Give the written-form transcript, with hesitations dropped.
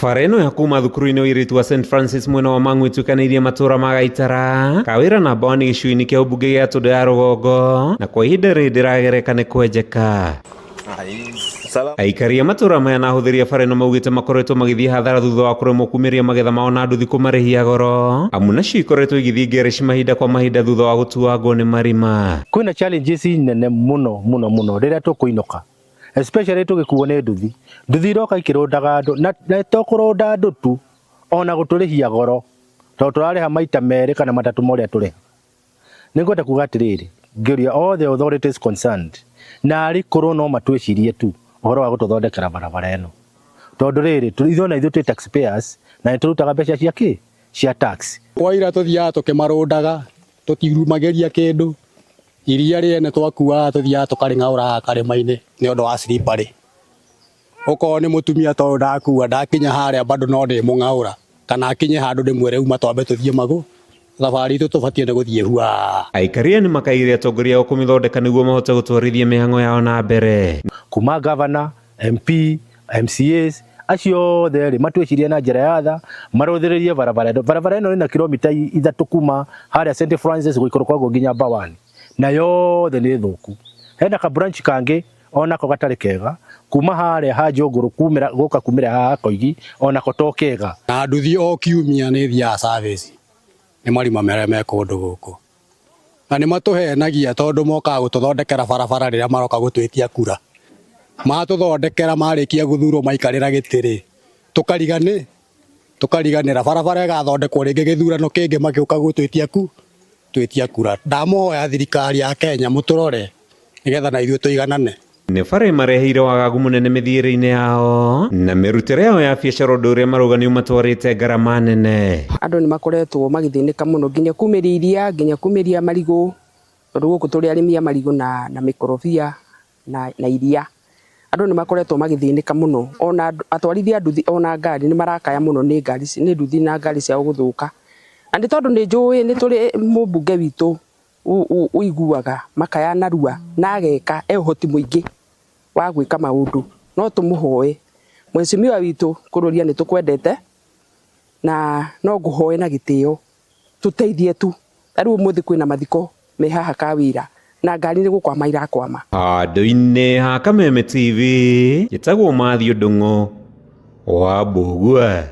Bara ĩno ya kuma thukuru-inĩ wa airĩtu wa St Francis mwena wa Mang'u ĩtuĩkanĩirie matũra ma Gaitara, Kawĩra na Mbawani gĩcigo-inĩ kĩa ũmbunge gĩa Tũndũ ya rũgongo na kwa ihinda rĩrĩ ndĩragereka nĩ kwenjeka. Aikari a matũra maya na ahũthĩri a bara ĩno maugĩte makoretwo magĩthiĩ hathara thutha wa kũremwo kumĩria magetha mao na nduthi kũmarĩhia goro amu nacio ikoretwo igĩthiĩ ngereci mahinda kwa mahinda thutha wa gũtuangwo nĩ marima. Kwĩna challenges nene mũno mũno mũno rĩrĩa tũkũinũka, especially tũgĩkuo nĩ nduthi. Nduthi iroka ikĩrũndaga andũ na to kũrũnda andũ tu, ona gũtũrĩhia goro tondũ tũrarĩha maita merĩ kana matatũ ma ũrĩa tũrĩhaga. Nĩ ngwenda kuga atĩrĩrĩ, ngĩũria all the authorities concerned, narĩ korwo no matwĩcirie tu ũhoro wa gũtũthondekera barabara ĩno. Tondũ rĩrĩ, ithuĩ ona ithuĩ twĩ taxpayers na nĩ tũrutaga mbeca cia kĩ? Cia tax. Kwa ira tũthiaga tũkĩmarũndaga, tũtiumagĩria kĩndũ, iria rĩene twakuaga tũthiaga tũkarĩng'aũra haha karĩma-inĩ nĩ ũndũ wa slippery. Okorwo nĩ mũtumia tondũ ndakua ndakinya harĩa bado no ndĩmũng'aũra kana akinye handũ ndĩmwĩre uma twambe tũthiĩ magũ thabarĩ itũ tũbatiĩ nĩ gũthiĩ huaa. Aikari aya nĩmakaĩire atongoria ao kũmĩthondeka nĩguo mahote gũtwarithia mĩhang'o yao na mbere. Kuma governor, MP, MCAs acio othe rĩ matwĩcirie na njĩra ya tha, marũthĩrĩrie barabara ĩno. Barabara ĩno ĩna kilomita 3 kuma harĩa St Francis gũikũrũka ũguo nginya Mbawani, na yothe nĩ thũku. Hena ka branch kangĩ onako gatarĩ kega kuma harĩa ha Njũngũrũ kumĩra gũka kumĩra haha Koigi onako to kega. Na nduthi o kiumia nĩ ĩthiaga service nĩ marima marĩa me kũndũ gũkũ. Na nĩ matũhenagia tondũ mokaga gũtũthondekera barabara rĩrĩa maroka gũtwĩtia kura. Matũthondekera marĩkia gũthurwo maikarĩra gĩtĩ rĩ, tũkariganĩ tũkariganĩra barabara ĩgathondekwo rĩngĩ gĩthurano kĩngĩ magĩũka gũtwĩtia ku twĩtia kura. Ndamũhoya thirikari ya Kenya mũtũrore nĩgetha na ithuĩ tũiganane. Nĩ bara ĩmareheire wagagu mũnene mĩthiĩre-inĩ yao na mĩrutĩre yao ya biacara, ũndũ ũrĩa marauga nĩ ũmatwarĩte ngarama nene. Andũ nĩ makoretwo magĩthĩnĩka mũno nginya kumĩria iria, nginya kumĩria marigũ, tondũ gũkũ tũrĩ arĩmi a marigũ na mĩkorobia na iria. Andũ nĩ makoretwo magĩthĩnĩka mũno, ona atwarithia a nduthi ona ngari nĩ marakaya mũno nĩ ngari, nĩ nduthi na ngari ciao gũthũka. Na nĩ tondũ nĩ njũĩ nĩ tũrĩ mũmbunge witũ ũiguaga makaya narua na ageka, e ũhoti mũingĩ wa gwĩka maũndũ. No tũmũhoe mheshimiwa witũ kũrũria nĩ tũkwendete na no ngũhoe na gĩtĩo tũteithie tu. Ta rĩu ũmũthĩ kwĩna mathiko me haha Kawĩra na ngari nĩ gũkwama irakwama. Handũ-inĩ ha Kameme TV, njĩtagwo Matthew Ndung'u wa Mbũgua.